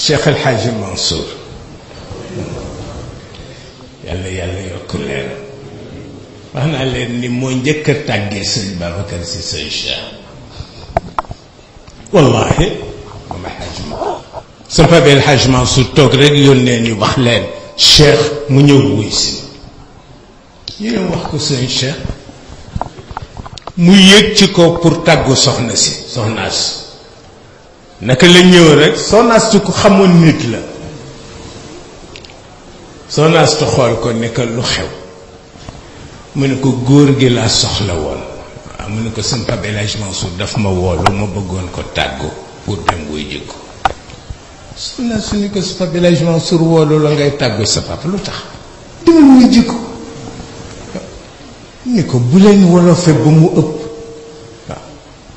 Cheikh El Hadji Mansour yàlla yokk leen wax naa leen ni moo njëkk a tàggee sëñ Babacar si sëñ Cheikh wallahi mama Hadji ma sa Pape El Hadji Mansour toog rek yónnee ni wax leen Cheikh mu ñëw wuy si ñu ñëw wax ko sëñ Cheikh mu yéeg ci ko pour tàggu soxna si soxnaas naka la ñëw rek soxnaas tu ko xamoon nit la soxnaas tu xool ko ne ko lu xew mu ne ko góor gi laa soxla woon waaw mu ne ko sama Pape El Hadji Mansour daf ma woolu ma bëggoon ko tàggu pour dem wuy jikko soxnaas su ni ko sa Pape El Hadji Mansour woolu la ngay tàggu sa papa lu tax demal wuy jikko ni ko bu leen wolofe ba mu ëpp waaw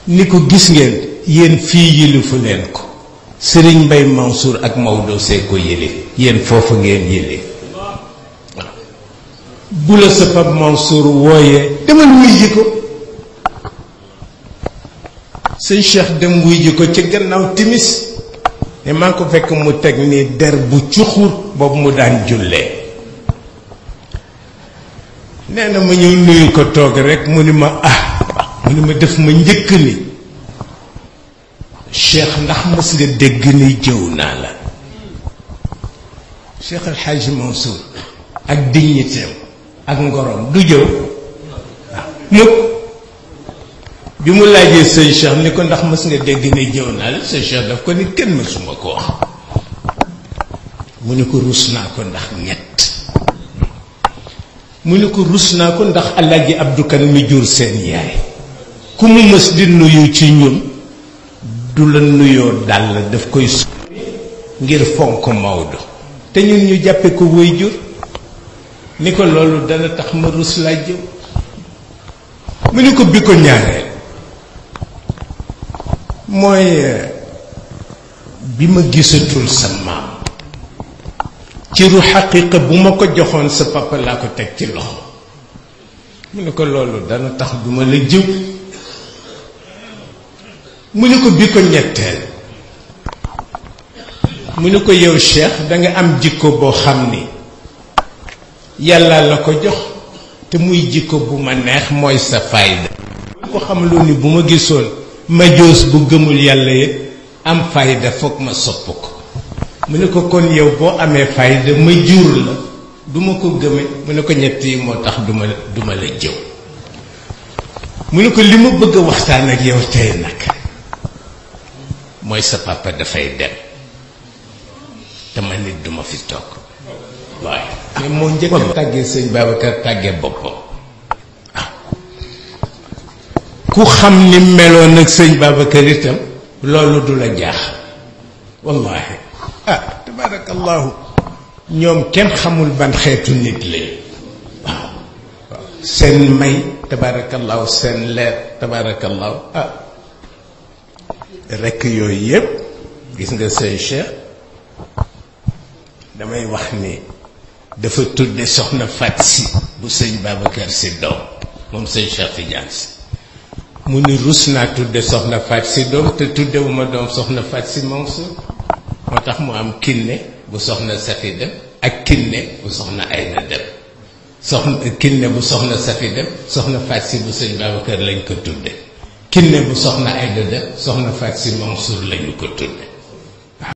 ni ko gis ngeen yéen fii yilifu leen ko Serigne Mbaye Mansour ak Maodo see ko yële yéen foofu ngeen yële waaw bu la sa Pape Mansour wooyee demal wuy ji ko sëñ Cheikh dem wuy ji ko ci gannaaw timis ne maa ko fekk mu teg ni der bu cuxur boobu mu daan jullee nee na ma ñëw nuyu ko toog rek mu ni ma mu ni ma def ma njëkk ni Cheikh ndax mës nga dégg ni jëw naa la Cheikh El Hadji Mansour ak dignitéem ak ngorom du jëw mukk bi mu laajee sëñ Cheikh ni ko ndax mës nga dégg ni jëw naa la sëñ Cheikh daf ko ni kenn mësuma ko wax mu ni ko rus naa ko ndax ñett mu ni ko rus naa ko ndax Alaaji Abdou Kan mi jur seen yaay ku mu mës di nuyu ci ñun du la nuyoo dàll daf koy ngir fonk Maodo te ñun ñu jàppe ko wëy jur ni ko loolu dana tax ma rus laa jëw mu ni ko bi ko ñaareel mooy bi ma gisatul sa maam ci ru xaqiqa bu ma ko joxoon sa papa laa ko teg ci loxo mu ne ko loolu dana tax duma la jëw mu ne ko bi ko ñetteel mu ne ko yow Cheikh danga am jikko boo xam ni yàlla la ko jox te muy jikko bu ma neex mooy sa fayda bu ko xamloo ni bu ma gisoon majoos bu gëmul yàlla yi am fayda foog ma sopp ko mu ne ko kon yow boo amee fayda ma jur la duma ko gëme mu ne ko ñett yi moo tax duma la jëw mu ne ko li ma bëgg a waxtaan ak yow tey nag mooy sa papa dafay dem te ma nit duma fi toog waaye mais moo njëkk a tàggee sëñ Babacar tàggee boppam ku xam ni meloon ak sëñ Babacar itam loolu du la jaax wallahi tabarakallahu ñoom kenn xamul ban xeetu nit lañ waaw seen may tabarakallahu seen leer tabarakallahu rekk yooyu yépp gis nga sëñ Cheikh damay wax ni dafa tudde soxna Fat Si bu sëñ Babacar Si doom moom sëñ Cheikh Tidiane Si mu ni rus naa tudde soxna Fat Si doom te tuddewuma doom soxna Fat Si Mansour moo tax mu am kinne bu soxna Safi dem ak kinne bu soxna Ayda dem kinne bu soxna Safi dem soxna Fat Si bu sëñ Babacar lañ ko tudde kinne bu soxna Ayda dem soxna Fat Si Mansour lañu ko tudde